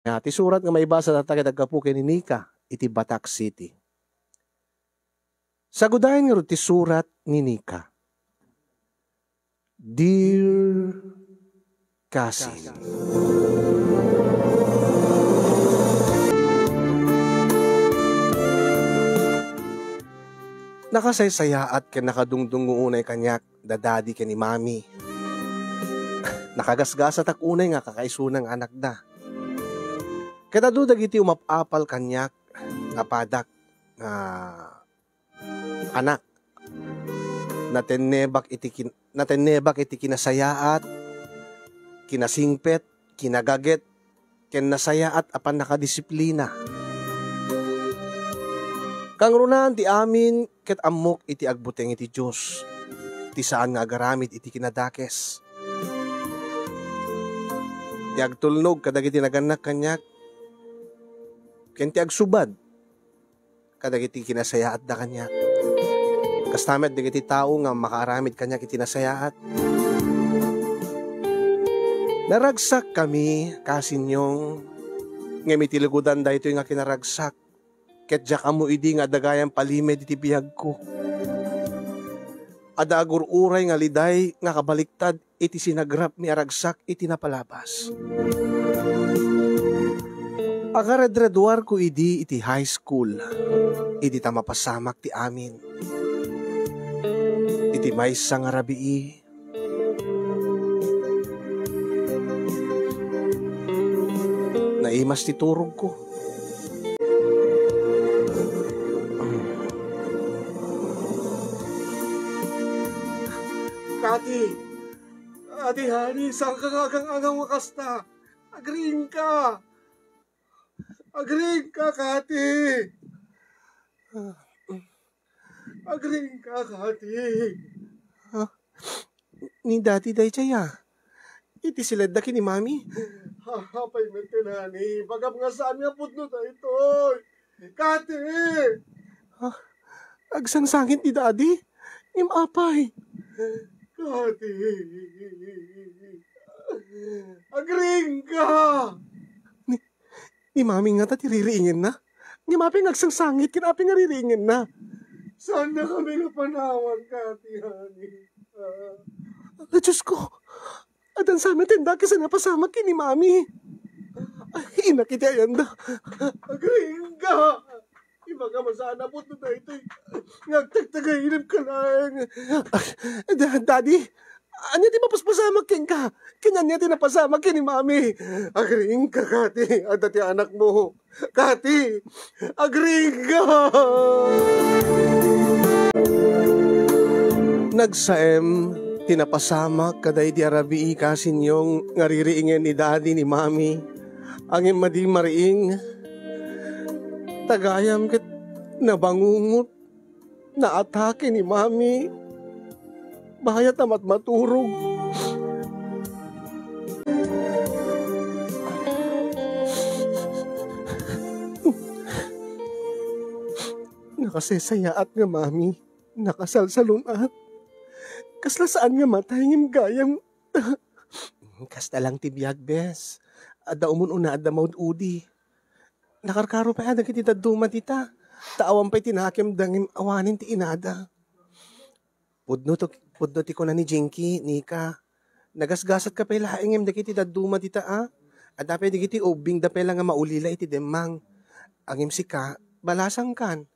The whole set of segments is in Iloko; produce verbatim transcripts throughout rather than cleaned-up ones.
Nga, ti surat nga maibasa tatta ket aggapu ken ni Nika iti Batac City. Sagudayen ngarud ti surat ni Nika. Dear Cousin. Nakasaysayaat ken nakadungdungngo unay kaniak da Daddy ken ni Mami. Nakagasgasatak unay nga kakaisuna nga anakda. Ket adu dagiti umap-apal kaniak nga padak nga anak. Natennebak iti kin-, natennebak iti kinasayaat, kinasingpet, kinagaget, ken nasayaat a pannakadisiplina. Kangrunaan ti amin ket ammok iti agbuteng iti Dios, ti saan nga agaramid iti kinadakes. Ti agtulnog kadagiti nagannak kaniak, ken ti agsubad kadagiti kinasayaatda kaniak. Kasta met dagiti tao nga makaaramid kaniak iti nasayaat. Naragsakkami, Cousin Yong, ngem iti lugodan daytoy nga kinaragsak, ket diak ammo idi nga adda gayam palimed iti biagko. Adda agur-uray nga liday nga kabaliktad iti sinagrapmi a ragsak iti napalabas. Agaredreduarko idi iti high school, idi ta mapasamak ti amin. Iti maysa nga rabii, naimas ti turogko. Kati! Kati, honey, saanka nga agang-angaw nga kasta? Agriingka! Agriingka, Kati! Agriingka, Kati! Ah, ni Daddy daydiay, ah. Iti siledda ken ni Mami. Apay met ken, honey, ibagam nga saan nga pudno daytoy. Kati! Ah, agsangsangit ni Daddy? Ngem apay? Kati! Agriingka! Ni, ni Mami ngata ti ririingenna? Ngem apay nga agsangsangit ken apay nga ririingenna? Saannakami nga panawan, Kati, honey. Ah, Diyos ko! Addan sa met ti dakes a napasamak ken ni Mami. Ay, innak iti ayanda. Agriingka! Ibagam a saan a pudno daytoy nga agtagtagaylebka laeng. Ah, da-, Daddy, ania ti mapaspasamak kenka? Ken ania ti napasamak ken ni Mami? Agriingka, Kati, adda ti anakmo. Kati, agriingka! Nagsaem ti napasamak kadaydi a rabii, Cousin Yong, nga ririingen ni Daddy ni Mami. Ngem madi mariing, ta gayam ket nabangungot. Naatake ni Mami. Bayat a matmaturog. Nakasaysayaat nga Mami. Nakasalsalun-at. Kasla saan nga matay ngem gayam. Kasta lang ti biag, bes. Adda umun-una, adda maud-udi. Nakarkaro pay a dagiti dadduma dita. Ta awan pay ti nakemda ngem awanen ti inada. Pudno to, pudno ti kuna ni Jinky, Nika. Nagasgasatka pay laeng ngem dagiti dadduma dita, a. Adda pay dagiti ubbingda pay la nga maulila iti demmang. Ngem sika, balasangkan.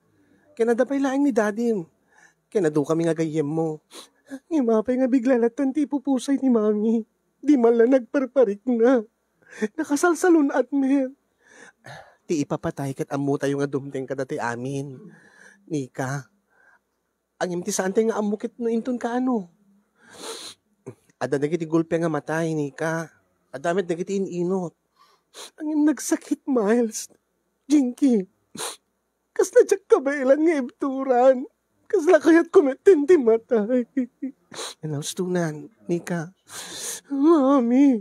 Ken adda pay laeng ni dadim. Ken adukami nga gayyemmo. Ngem apay nga bigla latta ti ipupusay ni Mami? Di man la nagparparikna. Nakasalsalun-at met. Ti ipapatay ket ammotayo nga dumteng kadatayo amin. Nika, ngem ti saantay nga ammo ket no inton kaano. Adda dagiti gulpe nga matay, Nika. Adda met dagiti in-inot. Ngem nagsakit, Miles. Jinky. Kasla diak kabaelan nga ibturan. Kasla kayatko met ti matay. Naustonan, Nika. Mami,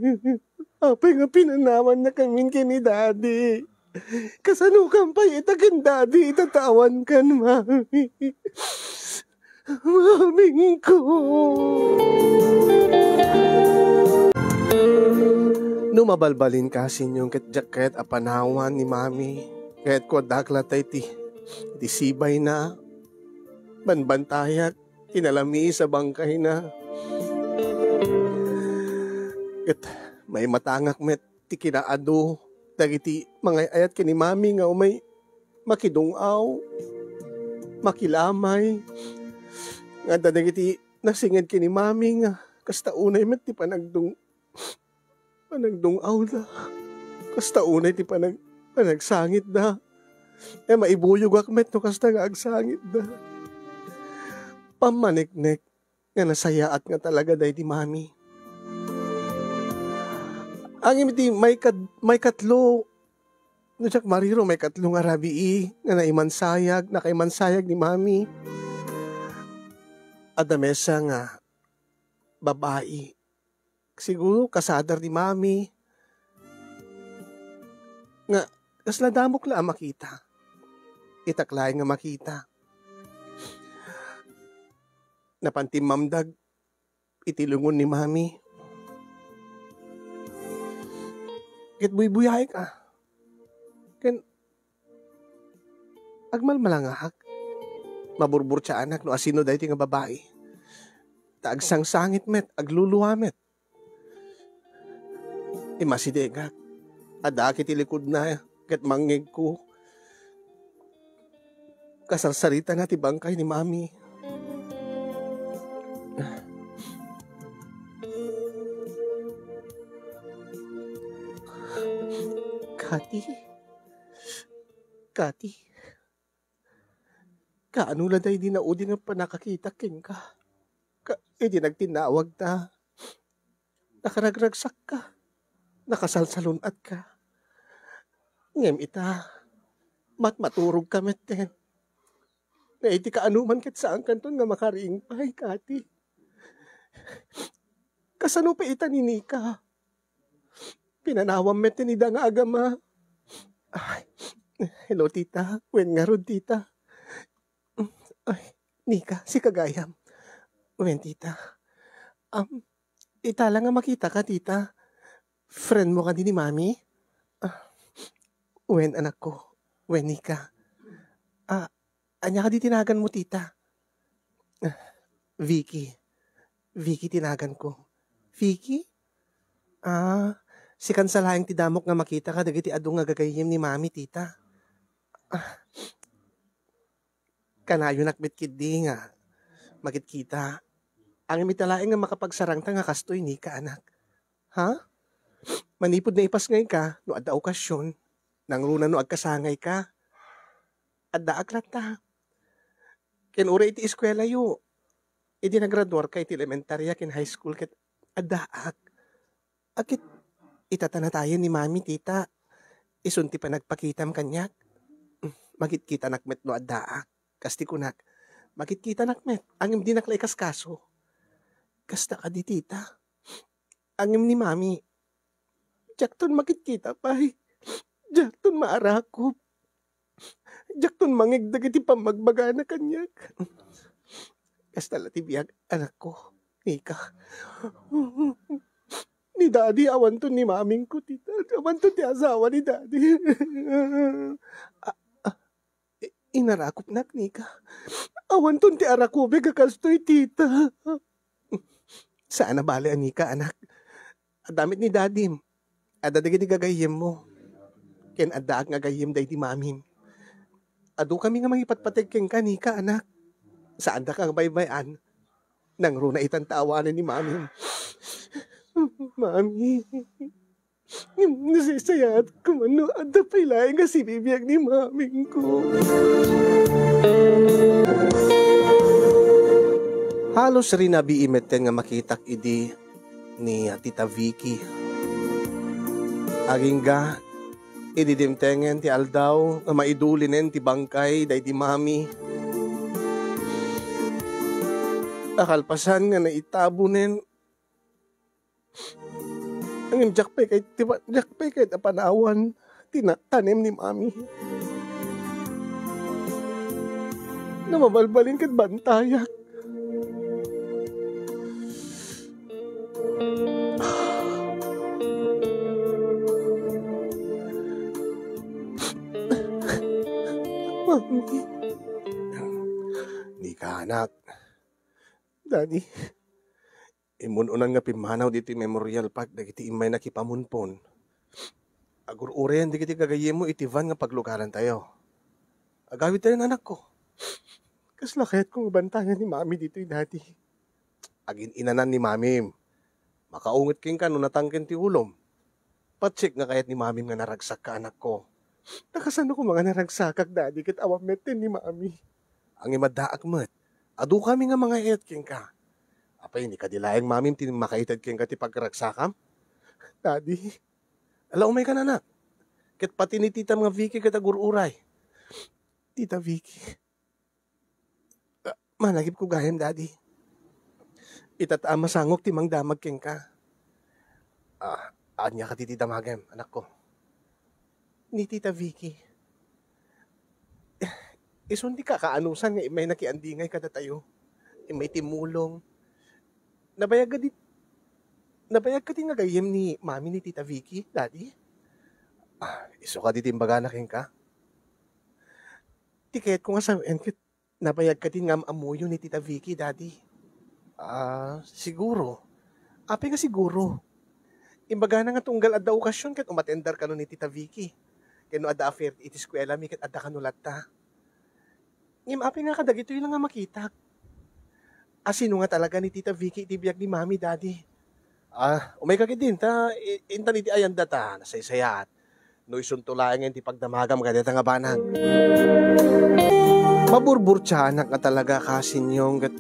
apay nga pinanawannakamin ken ni Daddy? Kasanokan pay ita ken Daddy ita ta awankan, Mami? Mamingko. No mabalbalinka, Senyor, ket diak ket a panawan ni Mami, ket kuadak latta iti, iti sibayna, banbantayak ti nalamiis a bangkayna. Ket maimatangak met ti kinaadu dagiti mangay-ayat ken ni Mami nga umay makidung-aw, makilamay. Nga adda dagiti nasinged ken ni Mami nga kasta unay met ti panagdung-, panagdung-awda. Kasta unay ti panag-, panagsangitda. E, maibuyogak met no kasta nga agsangitda. Pammaneknek nga nasayaat nga talaga daydi Mami. Ngem iti maikad-, maikatlo, no diak mariro, maikatlo nga rabii nga naimansayag, nakaimansayag ni Mami. Adda maysa nga babai. Siguro, kasadar ni Mami. Nga, kasla damok la a makita. Itak laeng nga makita. Napan timmamdag iti lungon ni Mami. Ket buybuyaek, a. Ken agmalmalangahak. Maburburtiaanak no asino daytoy nga babai. Ta agsangsangit met, aglulua met. Immasidegak. Addaak iti likudna ket mangngegko. Kasarsaritana ti bangkay ni Mami. Kati? Kati? Kaano la daydi naudi nga pannakakitak kenka? Ka-, idi nagtinnawagta, nakaragragsakka, nakasalsalun-atka. Ngem ita, matmaturogka metten. Nga iti kaanoman ket saankanton nga makariing pay, Kati. Kasano pay ita ni Nika? Pinanawam metten ida nga agama. Ay, hello, tita. Wen ngarud, tita. Ay, Nika, sika gayam. Wen, tita. Am, ita la nga makitaka, tita. Friend mo kadi ni Mami? Ah, wen, anakko. Wen, Nika. Ah, ania kadi ti naganmo, tita? Ah, Vicky. Vicky ti naganko. Vicky? Ah, sikan sa laeng ti damok nga makitaka dagiti adu nga gagayyem ni Mami, tita. Ah, kanayonak met ketdi nga makitkita. Ngem ita laeng nga makapagsarangta nga kastoy, Nika, anak. Ha? Manipud naipasngayka, no adda okasyon, nangruna no agkasangayka. Addaak latta. Ken uray iti eskuelayo, idi nagraduarka iti elementaria ken high school ket addaak. Ket ita ta natayen ni Mami, tita. Isun ti panagpakitam kaniak. Makitkitanak met no addaak. Kas ti kunak, makitkitanak met, ngem dinak la ikaskaso. Kasta kadi, tita. Ngem ni Mami, diakton makitkita pay. Diakton maarakop. Diakton mangngeg dagiti pammagbagana kaniak. Kasta la ti biag, anakko, Nika. Ni Daddy, awanton ni Mamingko, tita. Awanton ti asawa ni Daddy. A-, a-, i-, inarakopnak, Nika. Awanton ti arakobek a kastoy, tita. Saan a bale, Nika, anak. Adda met ni Dadim. Adda dagiti gagayyemmo. Ken addaak nga gayyem daydi Mamim. Adukami nga mangipatpateg kenka, Nika, anak. Saandaka nga baybay-an. Nangruna itan ta awanen ni Mamim. Mami. Nasaysayaat ko man no adda pay laeng nga sibibiag ni Mamingko. Halos rinabii metten nga makitak idi ni Tita Vicky. Agingga, idi dimtengen ti aldaw nga maidulinen ti bangkay daydi Mami. Akalpasan nga naitabonen, ngem diak pay ket, diak pay ket a panawan ti na-, tanem ni Mami. No mabalbalin ket bantayak. Nika, anak. Daddy, immun-unan nga pimmanaw ditoy Memorial Park dagiti immayna kipamunpon. Agur-urayan dagiti gagayyemmo iti van nga paglugarantayo. Agawidtayon, anakko. Kasla kayatko nga bantayan ni Mami ditoy, Daddy. Agin-inanan ni Mamim. Makaunget kenka no natangken ti ulom. Patsek nga kayat ni Mamim nga naragsakka, anakko. Nakasano koma nga naragsakak, Daddy, ket awan metten ni Mami. Ngem addaak met. Adu kami nga mangayayat kenka. Apay, ni kadi laeng Mamim ti makaited kenka ti pagragsakam? Daddy, ala, umaykan, anak. Ket pati ni titam nga Vicky ket agur-uray. Tita Vicky, ah, malagipko gayam, Daddy. Ita ta a masangok ti mangdamag kenka. Ah, ania kadi ti damagem, anakko? Ni Tita Vicky. Isun ti kakaanusan nga immay nakiandingay kadatayo. Immay timmulong. Nabayag kadi, nabayag kadi nga gayyem ni Mami ni Tita Vicky, Daddy? Ah, isu kadi ti imbagana kenka? Ti kayatko nga sawen ket nabayag kadi nga am-ammoyo ni Tita Vicky, Daddy? Ah, siguro. Apay nga siguro? Imbagana nga tunggal adda okasion ket umatendar kano ni Tita Vicky. Ken no adda affair iti eskuelami ket adda kano latta. Ngem apay nga kadagitoy la nga makitak? A, sino nga talaga ni Tita Vicky iti biag ni Mami, Daddy? Ah, umayka ketdin, ta i-, intan iti ayanda ta nasaysayaat. No isunto laengen ti pagdamagam kadayta nga banag. Maburburtianak nga talaga, Kasinyong, ket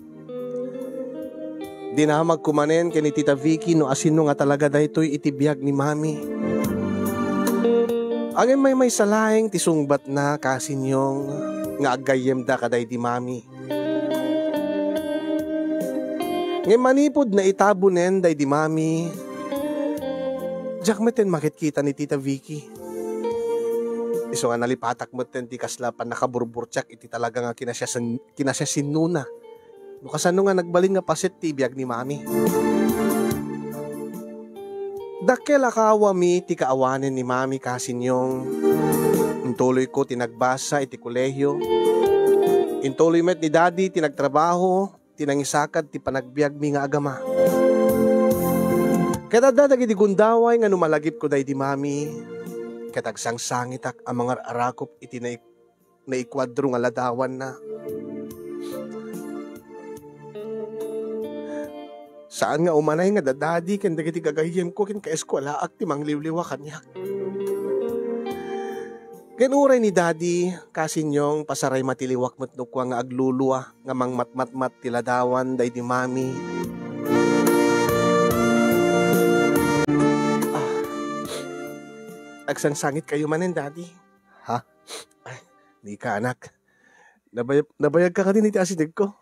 dinamagko manen ken ni Tita Vicky no asino nga talaga daytoy iti biag ni Mami. Ngem maymaysa laeng ti sungbatna, Kasinyong, nga aggayyemda kadaydi Mami. Ngem manipud naitabonen daydi Mami, diak metten makitkita ni Tita Vicky. Isu nga nalipatak metten ti kasla pannakaburburtiak iti talaga nga kinasiasen-, kinasiasinnona. No kasano nga nagbalin nga paset ti biag ni Mami. Dakkel a kaawami ti kaawanen ni Mami, Kasinyong. Intuloyko ti nagbasa iti kolehio. Intuloy met ni Daddy ti nagtrabaho, ti nangisakad ti panagbiagmi nga agama. Ket adda dagiti gundaway nga no malagipko daydi Mami, ket agsangsangitak a mangar-arakop iti naik-, naikuadro nga ladawanna. Saan nga umanay nga dadadi ken dagiti gagayyemko ken kaeskuelaak ti mangliwliwa kaniak. Ken uray ni Daddy, Kasinyong, pasaray matiliwak met no kua nga aglulua nga mangmatmatmat ti ladawan daydi Mami. Ah. Agsangsangit kayo manen, Daddy. Ha? Ay, di ka, anak. Nabayag, nabayag ka kadin iti asidegko.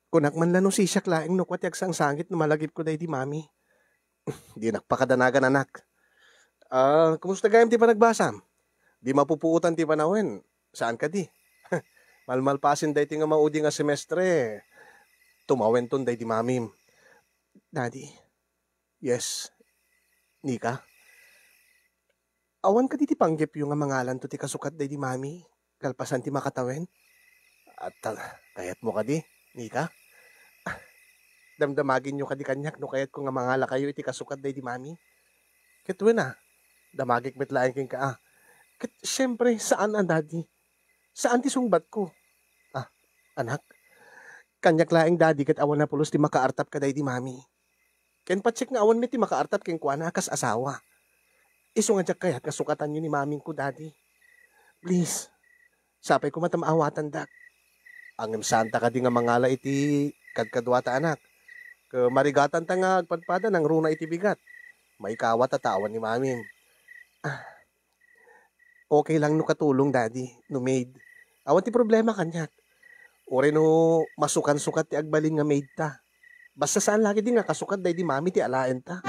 Kunak man la no sisiak laeng no kua ti agsangsangit no malagipko daydi Mami. Dinak pakadanagan, anak. Ah, kumusta gayam ti panagbasam? Di mapupuotan ti panawen. Saan kadi? Malmalpasen daytoy nga maudi nga semestre. Tumawenton daydi Mamim. Daddy. Yes. Nika? Awan kadi ti panggepyo nga mangalanto ti kasukat daydi Mami, kalpasan ti makatawen? At, ah, kayatmo kadi, Nika? Ah, damdamagenyo kadi kaniak no kayatko nga mangalakayo iti kasukat daydi Mami? Ket wen a, damagek met laeng kenka a. Ket siempre, saan a, Daddy. Saan ti sungbatko. Ah, anak, kaniak laeng, Daddy, ket awan a pulos ti makaartap kadaydi Mami. Ken patsek nga awan met ti makaartap kenkuana a kas asawa. Isu nga diak kayat nga sukatanyo ni Mamingko, Daddy. Please, sapay koma ta maawatandak. Ngem saanta kadi nga mangala iti kadkaduata, anak. Ket marigatanta nga agpadpada nangruna iti bigat. Maikawat a tawan ni Mamim. Ah, okay lang no katulong, Daddy, no maid. Awan ti problema kaniak. Uray no masukansukat ti agbalin nga maidta. Basta saan la ketdi nga kasukat daydi Mami ti alaenta.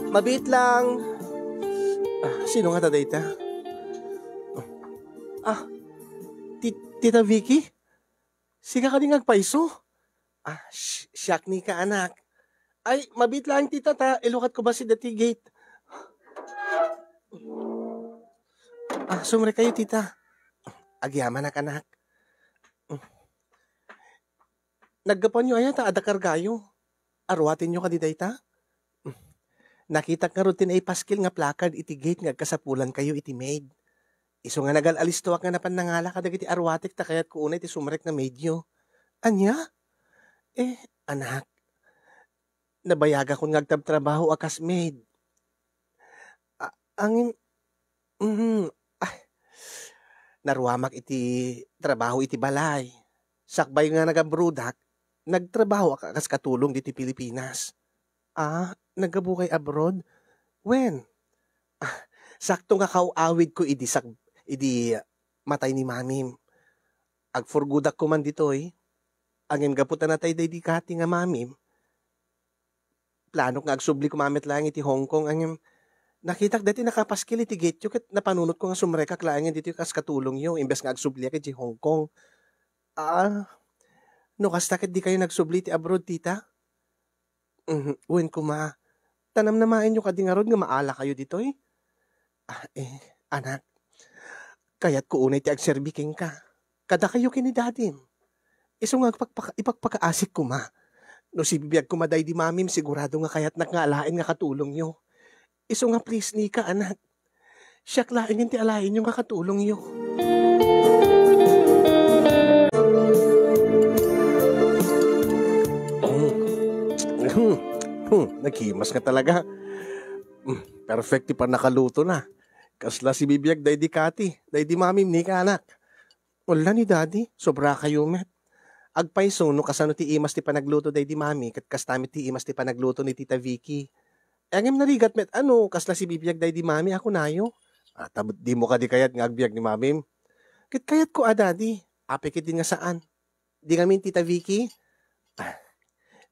Mabiit lang. Ah, sino ngata dayta? Ah, ti-, Tita Vicky? Sika kadi nga agpayso? Ah, si-, siak, Nika, anak. Ay, mabiit laeng, tita, ta ilukatko bassit daytoy gate. Ah, sumrek kayo, tita. Agyamanak, anak. Naggapuanyo aya ta adda kargayo? Aruatenyo kadi dayta? Nakitak ngarud ti naipaskil nga placard iti gate nga agkasapulankayo iti maid. Isu nga nagal-alistoak nga napan nangala kadagiti aruatek ta kayatko unay ti sumrek nga maidyo. Ania? Eh, anak, nabayagakon nga agtabtrabaho a kas maid. A-, angin, mhm, ah, naruamak iti trabaho iti balay. Sakbay nga nagabrodak, nagtrabahoak a kas katulong ditoy Pilipinas. Ah, naggabukay abroad? Wen? Ah, sakto nga kaw-awidko idi sak-, idi matay ni mamim. Agfurgudakko man ditoy. Ngem gapu ta natay daydi Kati nga mamim, planok nga agsubli koma met laeng iti Hong Kong. Ngem nakitak daytoy nakapaskil iti gateyo ket napanunotko nga sumrekak laengen ditoy kas katulongyo imbes nga agsubliak iti Hong Kong. Ah, no kasta ket dikayo nagsubli iti abroad, tita? Mhm, wen koma. Ta namnamaenyo kadi ngarud nga maalakayo ditoy? Ah, eh, anak, kayatko unay ti agserbi kenka. Kadakayo ken ni dadim. Isu nga agpakpaka-, ipakpakaasik koma. No sibibiag koma daydi mamim, sigurado nga kayatnak nga alaen nga katulongyo. Isu nga please, Nika, anak. Siak laengen ti alaenyo nga katulongyo. Hmm. Hmm. Hmm. Naghimas nga talaga. Hmm. Perfect ti pannakaluto na. Kasla sibibiag daydi Kati, daydi mamim, Nika, anak. Ulla ni Daddy, sobra kayo met. Agpayso no kasano ti imas ti panagluto daydi Mami, ket kasta met ti imas ti panagluto ni Tita Vicky. Ngem narigat met a no kasla sibibiag daydi Mami a kunayo. Ah, ta dimo kadi kayat nga agbiag ni Mamim? Ket kayatko a, Daddy. Apay ketdi nga saan? Di ngamin, Tita Vicky? Ah,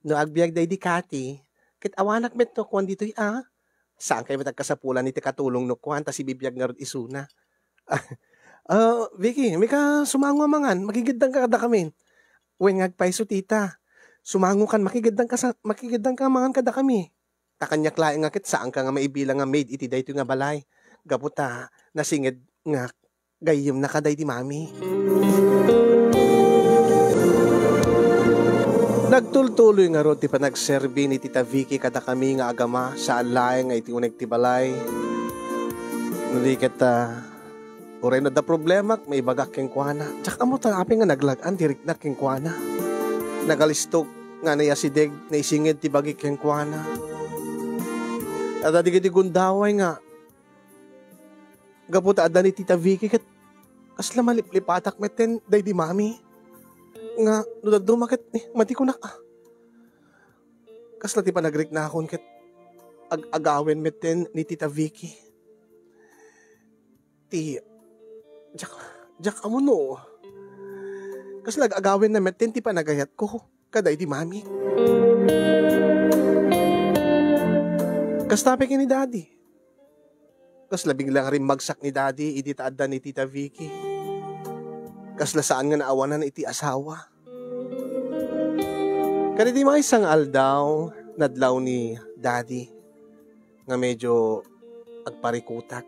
no agbiag daydi Kati, ket awanak met no kuan ditoy a. Saan kayo met agkasapulan iti katulong no kuan ta sibibiag ngarud isuna. Ah, Vicky, mika sumango a mangan, makigiddanka kadakamin. Wen nga agpayso, tita. Sumangokan, makigiddanka sa, makigiddanka a mangan kadakami. Ta kaniak laeng nga ket saanka nga maibilang nga maid iti daytoy nga balay. Gapu ta nasinged nga gayyemna kadaydi Mami. Nagtultuloy ngarud ti panagserbi ni Tita Vicky kadakami nga agama, saan laeng nga iti uneg ti balay. No di ket, ah, uray no adda problemak, maibagak kenkuana. Diak ammo ta apay nga naglag-an ti riknak kenkuana. Nagalistok nga naiasideg, naisinged ti bagik kenkuana. Adda dagiti gundaway nga gapu ta adda ni Tita Vicky ket kasla maliplipatak metten daydi Mami. Nga no dadduma ket, eh, matikunak, ah. Kasla ti panagriknakon ket ag-agawen metten ni Tita Vicky. Ti, diak, diak ammo no kasla ag-agawenna metten ti panagayatko kadaydi Mami. Kasta pay ken ni Daddy. Kasla bigla nga rimmagsak ni Daddy idi ta adda ni Tita Vicky. Kasla saan nga naawanan iti asawa. Kadaydi maysa nga aldaw, nadlaw ni Daddy nga medyo agparikutak.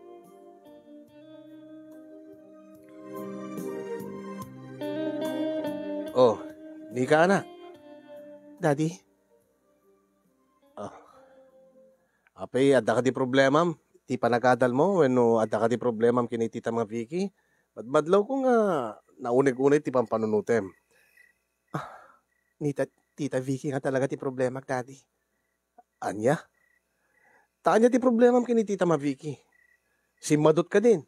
Oh, Nika, anak. Daddy? Ah. Apay, adda kadi problemam ti panagadalmo wenno adda kadi problemam ken ni Tita nga Vicky? Madmadlawko nga nauneg-uneg ti pampanunotem. Ah, ni ta-, Tita Vicky nga talaga ti problemak, Daddy. Ania? Ta ania ti problemam ken ni Tita Maviki? Simmadot kadin.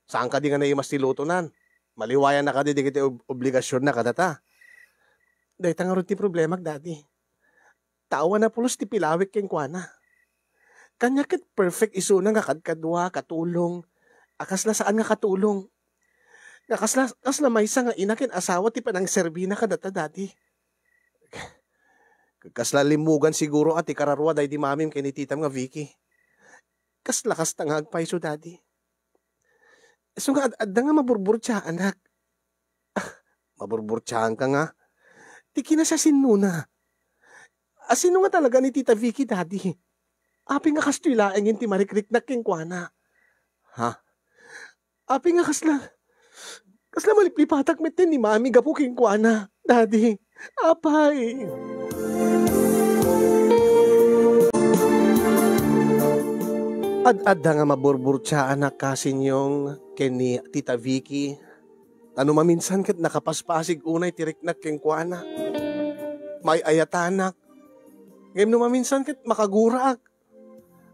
Saan kadi nga naimas ti lutonan? Maliwayan na kadi dagiti ob-, obligasion na kadata. Dayta ngarud ti problemak, Daddy. Ta awan a pulos ti pilawek kenkuana. Kaniak ket perfect isuna nga kadkadua, katulong, a kasla saan nga katulong. Nga kasla, kasla maysa nga ina ken asawa ti panangserbina kadata, Daddy. Kasla limmugan siguro a ti kararua daydi mamim ken ni titam nga Vicky. Kasla kasta nga agpayso, Daddy. Isu nga ad-, adda nga maburburtia, anak. Ah, maburburtiaanka nga. Ti kinasasinnona. Asino nga talaga ni Tita Vicky, Daddy? Apay nga kastoy laeng ti marikriknak kenkuana? Ha? Apay nga kasla, kasla maliplipatak metten ni Mami gapu kenkuana, Daddy? Apay? Ad-adda nga maburburtiaanak, Kasinyong, ken ni Tita Vicky. Ta no maminsan ket nakapaspasig unay ti riknak kenkuana. Maay-ayatanak. Ngem no maminsan ket makagurak.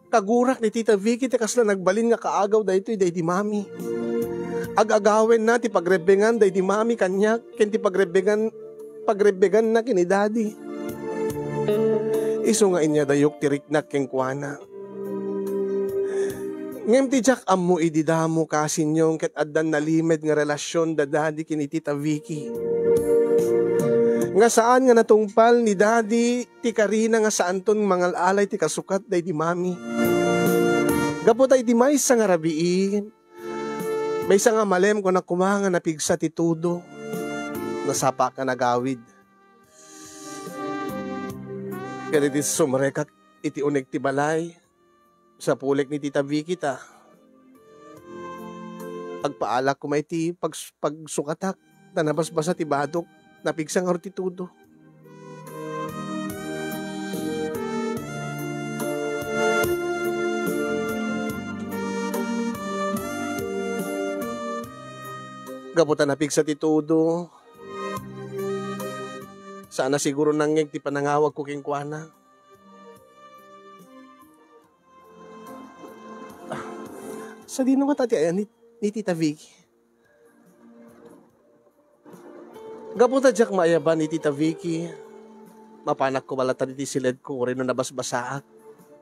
Kagurak ni Tita Vicky ti kasla nagbalin nga kaagaw daytoy daydi Mami. Ag-agawenna ti pagrebbengan daydi Mami kaniak ken ti pagrebbengan, pagrebbenganna ken ni Daddy. Isu nga inyadayok ti riknak kenkuana. Ngem ti diak ammo idi damo, Kasinyong, ket addan nalimed nga relasion da Daddy ken ni Tita Vicky. Nga saan nga natungpal ni Daddy ti karina nga saanton mangal-alay ti kasukat daydi Mami. Gapu ta idi maysa nga rabii, maysa nga malem, kuna koma nga napigsa ti tudo. Nasapaak nga nagawid. Ket idi sumrekak iti uneg ti balay, sapulek ni Tita Vicky ta agpaalak koma iti pags-, pagsukatak ta nabasbasa ti badok, napigsa ngarud ti tudo. Gapu ta napigsa ti tudo, saan a siguro nangngeg ti panangawagko kenkuana. Sadino ngata ti ayan ni, ni Tita Vicky? Gapu ta diak maayaban ni Tita Vicky, mapanak koma latta iti siledko, uray no nabasbasaak,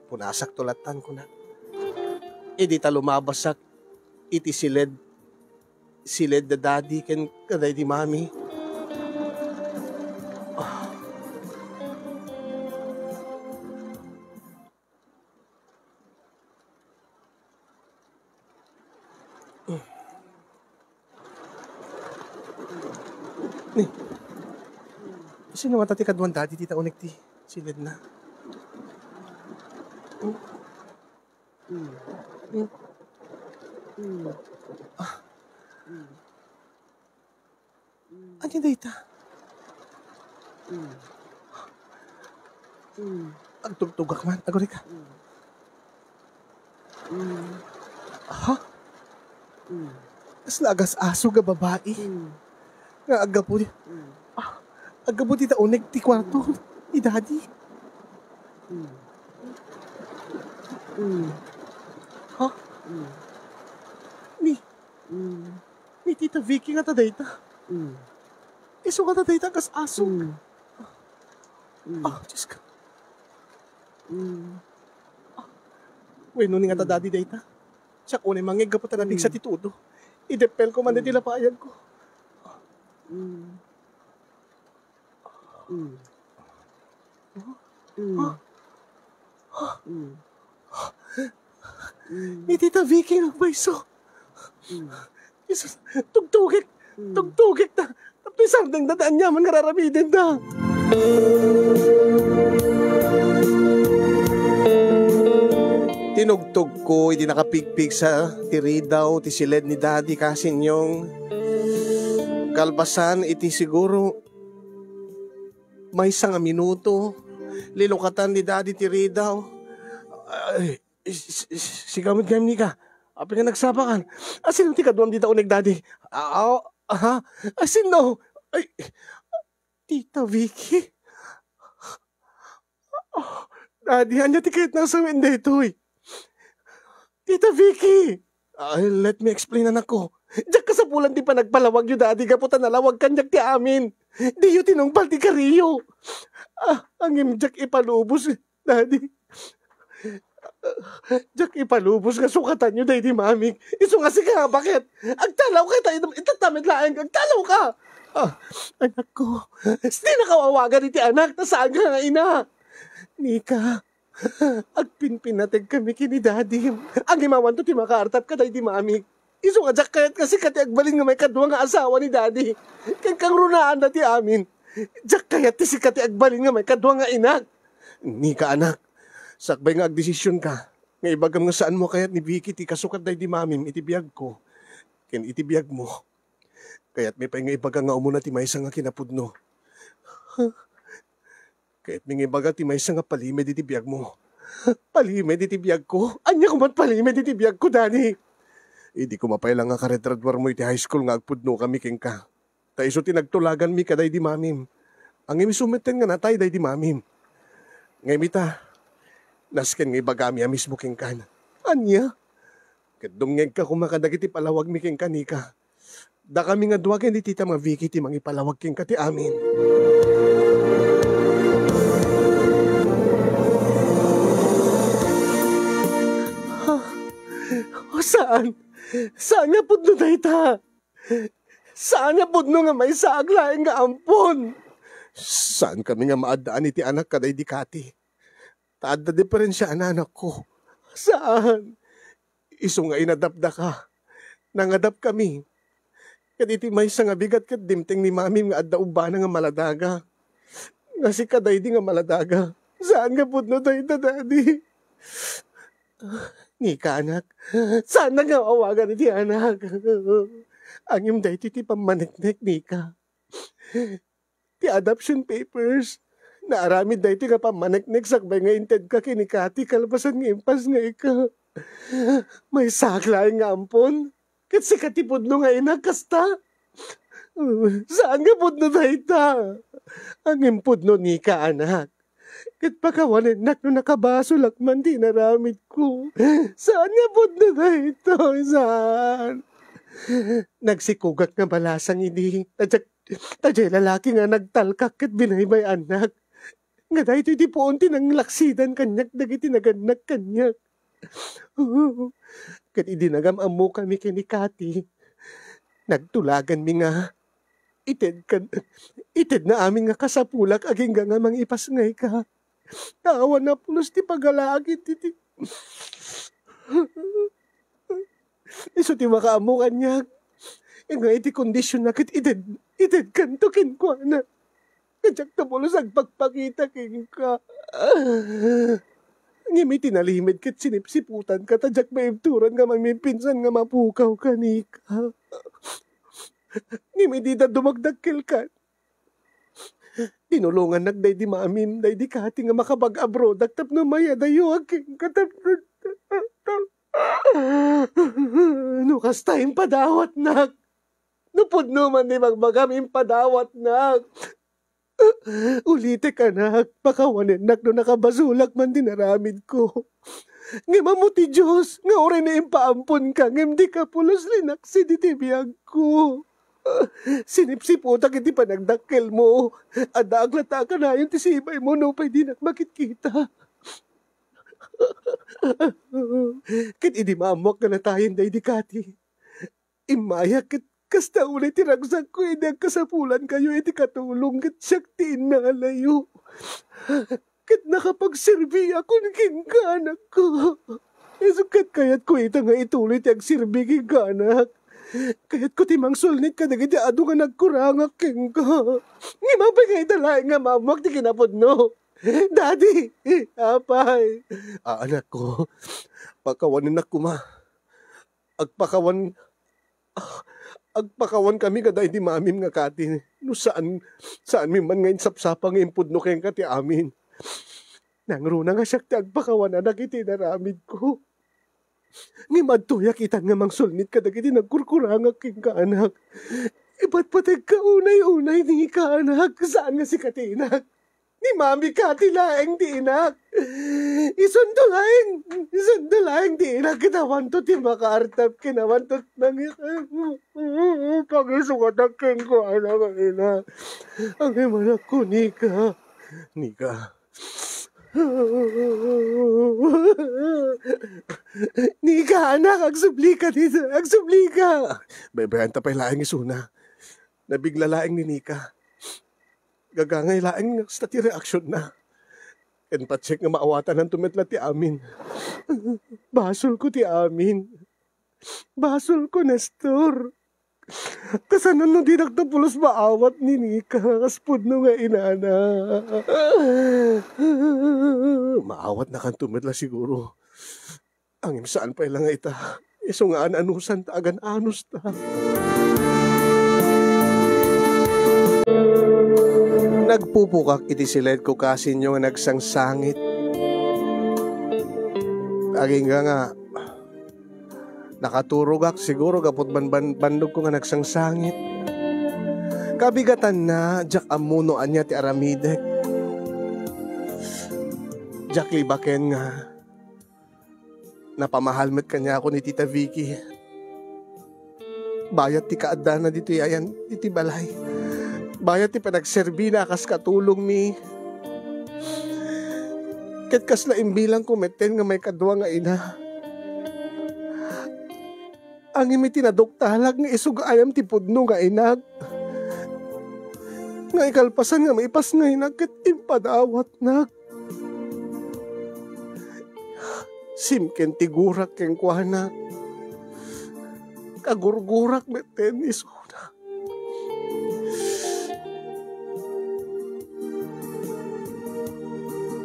punasakto lattan, kuna. Idi ta lumabasak iti siled, siled da Daddy ken kadaydi Mami. Ni, sino ngata ti kaduan Daddy ti ta uneg ti siledna? Hmm? Hmm. Hmm. Ah. Hmm. Ania dayta? Mm. Mm. Agtugtugak man. Agurayka. Mm. Mm. Ha? Mm. Kasla agas-aso nga babai. Mm. Nga aggapu di, mm, ah, aggapu dita uneg ti kuarto ni Daddy. Mm. Mm. Ha? Mm. Ni, mm. Ni Tita Vicky ngata dayta. Mm. Isu ngata dayta, agas-aso. Mm. Mm. Ah, Diyos ko. Mm. Ah, wenno ni ngata, mm, Daddy dayta. Siak unay mangngeg gapu ta napigsa, mm, ti tudo. Ideppelko man, mm, daydi lapayagko. Mm. Mm. Mm. Mm. Mm. Ni Tita Vicky nga agbayso. Mm. Jesus, tugtugek. Mm. Tugtugek ta. Tapno isardengda ti aniaman nga ar-aramidenda. Tinugtogko iti nakapigpigsa ti ridaw ti siled ni Daddy, Kasinyong. Kalpasan iti siguro maysa nga minuto, linukatan ni Daddy ti ridaw. Ay, si-, si-, sika met gayam, Nika. Apay nga nagsapakan? Asino ti kaduam dita uneg, Daddy? Ah, ah, ha? Asino? Ay, Tita Vicky? Ah, Daddy, ania ti kayatna a sawen daytoy? Tita Vicky! Ah, let me explain, anakko. Diak kasapulan ti panagpalawagyo, Daddy, gapu ta nalawag kaniak ti amin. Diyo tinungpal ti kariyo. Ah, ngem diak ipalubos, Daddy. Diak ipalubos nga sukatanyo daydi Mamik. Isu nga sika, baket? Agtalawka ita, ita, ita met laeng. Agtalawka! Ah, anakko, dinaka awagan iti anak, ta saanka nga ina. Nika, agpinpinateg kami ken ni Daddy. Agimawanto ti makaartap kadaydi Mamik. Isu nga diak kayat nga sika ti agbalin nga maikadua nga asawa ni Daddy. Ken kangrunaanda ti amin. Diak kayat ti sika ti agbalin nga maikadua nga inak. Nika, anak, sakbay nga agdesisionka, nga ibagam nga saanmo a kayat ni Vicky ti kasukat daydi mamim iti biagko ken iti biagmo, kayatmi pay nga ibaga nga umuna ti maysa nga kinapudno. Kayatmi nga ibaga ti maysa nga palimed iti biagmo. Palimed iti biagko? Ania koman palimed iti biagko, Daddy? Idi koma pay la nga karadradwarmo iti high school nga agpudnokami kenka. Ta isu ti nagtulaganmi kadaydi mamim. Ngem isu metten nga natay daydi mamim. Ngem ita, nasken nga ibagami a mismo kenka. Ania? Ket dumngegka koma kadagiti palawagmi kenka, Nika. Dakami nga dua ken ni Tita Mavicky ti mangipalawag kenka ti amin. Oh, saan? Saan nga pudno dayta? Saan nga pudno nga maysaak laeng nga ampon? Saankami nga maaddaan iti anak kadaydi Kati. Ta adda diferensiaanakko. Saan? Isu nga inadapdaka, nangadapkami. Ket iti maysa nga bigat ket dimteng ni Mamim nga adda ubbana nga maladaga. Nga sika daydi nga maladaga. Saan nga pudno dayta, Daddy? Nika, anak, saan nga awagan iti anak? Ngem daytoy ti pammaneknek, Nika. Ti adoption papers. Naaramid daytoy nga pammaneknek sakbay nga intedka ken ni Kati kalpasan nga impasngayka. Maysaak laeng nga ampon. Ket sika ti pudno nga inak kasta. Saan nga pudno dayta? Ngem pudno, Nika, anak. Ket pakawanennak no nakabasolak man ti inaramidko. Saan nga pudno daytoy? Saan? Nagsikogak nga balasang idi. Tadiak Ta diay lalaki nga nagtalkak ket binaybay-annak, nga daytoy ti puon ti nanglaksidan kaniak dagiti nagannak kaniak. Ket idi nagam-ammokami ken ni Kati, nagtulaganmi nga itedkan, itedna amin nga kasapulak agingga nga mangipasngayka. Ta awan a pulos ti pagalaak iti, ti, isu ti makaammo kaniak. Nga iti kondisionna ket ited, itedkanto kenkuana. Nga diakto pulos agpakpakita kenka. Ngem iti nalimed ket sinipsiputanka ta diak maibturan nga mamipinsan nga mapukawka, Nika. Ngem idi da dumagdakkelkan, dinulongannak daydi mamim, daydi Kati nga makapag-abroadak tapno mayadayo a kenka tapno, no kasta, impadawatnak. No pudno man ti bagbagam, impadawatnak. Ulitek, anak, pakawanennak no nakabasolak man ti naramidko. Ngem ammo ti Dios nga uray no impaamponka, ngem dika pulos linaksid iti biagko. Sinipsiputak iti panagdakkelmo. Addaak latta a kanayon ti sibaymo nupay dinak makitkita. Ket idi maammoak nga natayen daydi Kati, immayak ket kasta unay ti ragsakko idi agkasapulankayo iti katulong ket siak ti innalayo. Ket nakapagserbiakon kenka, anakko. Isu ket kayatko ita nga ituloy ti agserbi kenka, anak. Kayatko ti mangsulnit kadagiti adu nga nagkurangak kenka. Ngem apay nga ita laeng nga maammoak ti kinapudno? Daddy! Apay! Ah, anakko, pakawanennak koma. Agpakawan, ah, agpakawankami kadaydi mamim nga Kati. No saan, saanmi man nga insapsapa nga impudno kenka ti amin. Nangruna nga siak ti agpakawan, anak, iti inaramidko. Ngem adtoyak itan nga mangsulnit kadagiti nagkurkurangak kenka, anak. Ipatpategka unay-unay, Nika, anak. Saan nga sika ti inak? Ni Mami Kati laeng ti inak. Isunto laeng, isunto laeng ti inak ket awanto ti makaartap ken awanto nangi-, pangisukatak kenkuana nga ina. Ngem anakko, Nika. Nika. Nika, anak, agsublika dita, agsublika. Baybayan ta pay laeng isuna. Nabigla laeng ni Nika. Gagangay laeng nga kasta ti reaksionna. Ken patiek nga maawatananto met la ti amin. Basolko ti amin. Basolko, Nestor. Kasano no dinak ta pulos maawat ni Nika nga kas pudno nga inana? Maawatnakanto met la siguro. Ngem saan pay la nga ita. Isu nga an-anusan ta agan-anos ta. Nagpupukak iti siledko kasinyo nga nagsangsangit. Agingga nga nakaturogak siguro gapu banban-, bandogko nga nagsangsangit. Kabigatanna, diak ammo no ania ti aramidek. Diak libaken nga napamahal met kaniak ni Tita Vicky. Bayat ti kaaddana ditoy ayan, ditoy balay. Bayat ti panagserbina a kas katulongmi. Ket kasla imbilangko metten nga maikadua nga ina. Ngem iti naduktalak nga isu nga ayam ti pudno nga inak. Nga ikalpasan nga maipasngaynak ket impadawatnak. Simken ti gurak kenkuana. Kagurgurak metten isuna.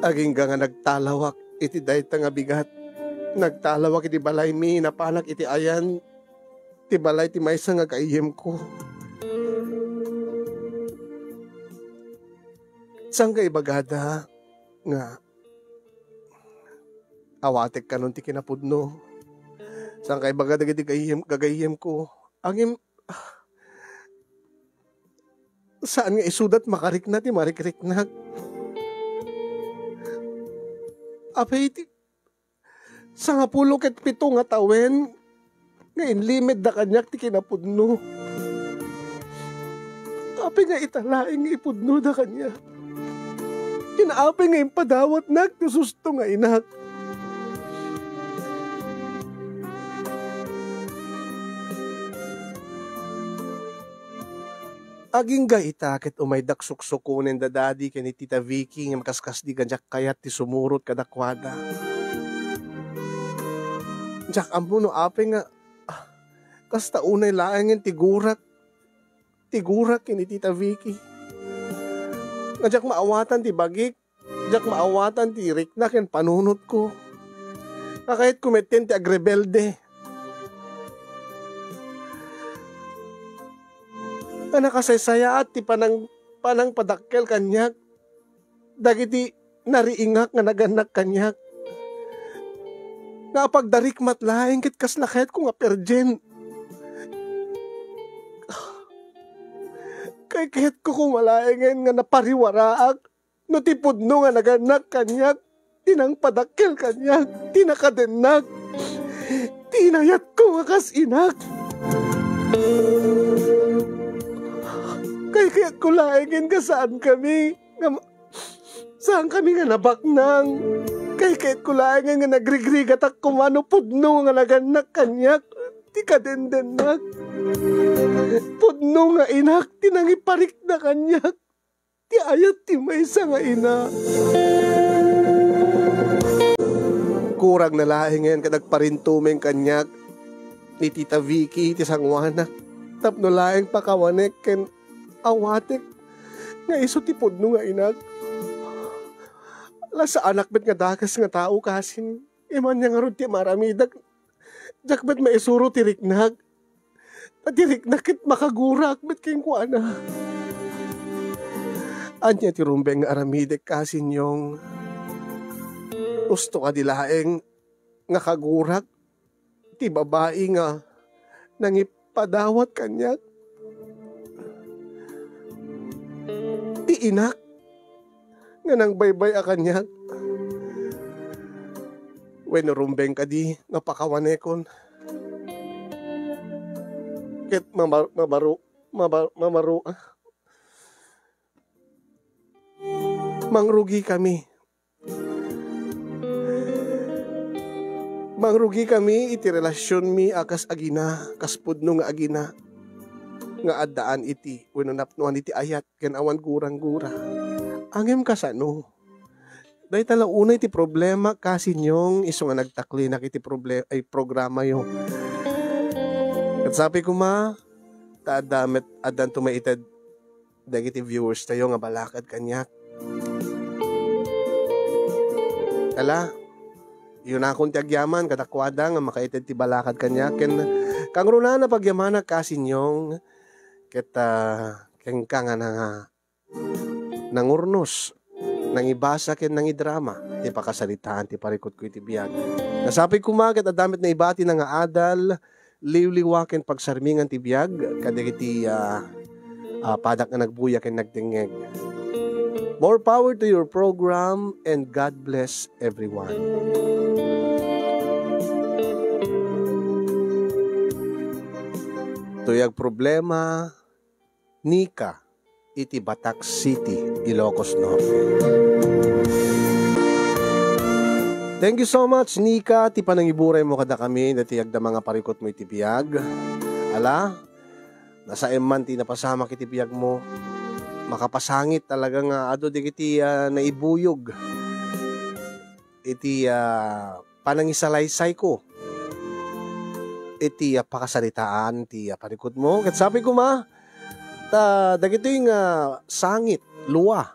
Agingga nga nagtalawak iti dayta nga bigat. Nagtalawak iti balaymi, napanak iti ayan ti balay ti maysa nga gayyemko. Saan nga ibagada nga awatek kanon ti kinapudno? Saan nga ibaga dagiti gayyem-, gagayyemko? Ngem, ah, saan nga isuda ti makarikna ti marikriknak? Apay ti sangapulo ket pito nga tawen nga inlimedda kaniak ti kinapudno. Apay nga ita laeng nga ipudnoda kaniak? Ken apay nga impadawatnak ti susto nga inak? Agingga ita ket umaydak suksukonen da Daddy ken ni Tita Vicky nga makaskasdi nga diak kayat ti sumurot kadakuada. Diak ammo no apay nga, ah, kasta unay laengen ti gurak, ti gurak ken ni Tita Vicky. Nga diak maawatan ti bagik, diak maawatan ti rikna ken panunotko. Nga kayatko metten ti agrebelde. Nga nakasaysayaat ti panang-, panangpadakkel kaniak dagiti nariingak nga nagannak kaniak. Nga apagdarikmat laeng ket kasla kayatko nga perjen. Kay kayatko koma laengen nga napariwaraak no ti pudno nga nagannak kaniak, ti nangpadakkel kaniak, ti nakadennak, ti inayatko nga kas inak. Kay kayatko laengen nga saankami nga ma-, saankami nga nabaknang. Kay kayatko laengen nga nagrigrigatak koma no pudno nga nagannak kaniak, ti kadendennak. Pudno nga inak ti nangiparikna kaniak. Ti ayat ti maysa nga ina. Kurang na laengen ket agparintumeng kaniak ni Tita Vicky ti sangoanak tapno laeng pakawanek ken awatek nga isu ti pudno nga inak. La saanak met nga dakes nga tao kasin, iman niya ngarud ti maaramidak. Diak met maisuro ti riknak. Ta ti riknak ket makagurak met kenkuana. Ania ti rumbeng nga aramidek, Kasinyong? Usto kadi laeng nga kagurak ti babai nga nangipadawat kaniak? Ti inak nga nangbaybay-a kaniak? Wenno rumbeng kadi nga pakawanekon? Ket mamar-, mamaru-, mamar-, mamaru-, ah. Mangrugikami. Mangrugikami iti relasionmi a kas agina, kas pudno nga agina, nga addaan iti wenno napnoan iti ayat ken awan gurang-gura. Ngem kasano? Dayta la unay ti problema, Kasinyong, isu nga nagtaklinak iti proble-, ay, programayo. Ket sapay koma, ta adda met, addanto maited dagiti viewers tayo nga balakad kaniak. Ala, yunakon ti agyaman kadakuada nga makaited ti balakad kaniak, ken kangrunaan a pagyamanak, Kasinyong, ket, ah, kenka nga nanga-, nangurnos, nangibasa ken nangidrama ti pakasaritaan ti parikutko iti biag. Nasapit koma ket adda met naibatina nga adal, liwliwa ken pagsarmingan ti biag kadagiti, ah, ah, padak nga nagbuya ken nagdengngeg. More power to your program and God bless everyone. Tuyag problema, Nika, iti Batac City, Ilocos Norte. Thank you so much, Nika, ti panangiburaymo kadakami, dati agdama nga parikutmo iti biag. Ala, nasaem man ti napasamak iti biagmo. Makapasangit talaga nga adu dagiti, ah, naibuyog iti, ah, panangisalaysayko iti, ah, pakasaritaan ti, ah, parikutmo. Ket sapay koma, ta dagitoy nga sangit, lua,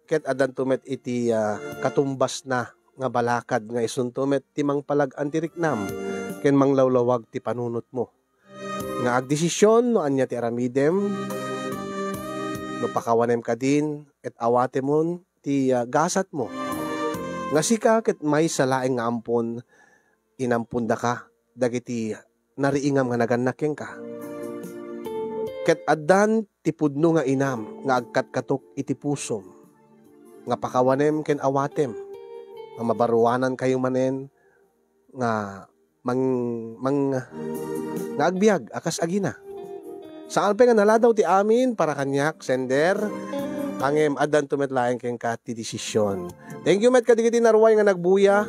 ket addanto met iti, ah, katumbasna nga balakad nga isunto met ti mangpalag-an ti riknam ken manglawlawag ti panunotmo. Nga agdesisyon no ania ti aramidem, no pakawanem kadin, ket awatemon ti, ah, gasatmo. Nga sika ket maysa laeng nga ampon inampondaka dagiti nariingam nga nagannak kenka. Ket addan ti pudno nga inam nga agkatkatok iti pusom, nga pakawanem ken awatem, nga mabaruanankayo manen nga mang-, mang-, nga agbiag a kas agina. Saan pay nga naladaw ti amin para kaniak, sender, ngem addanto met laeng kenka ti desisyon. Thank you met kadagiti naruay nga nagbuya.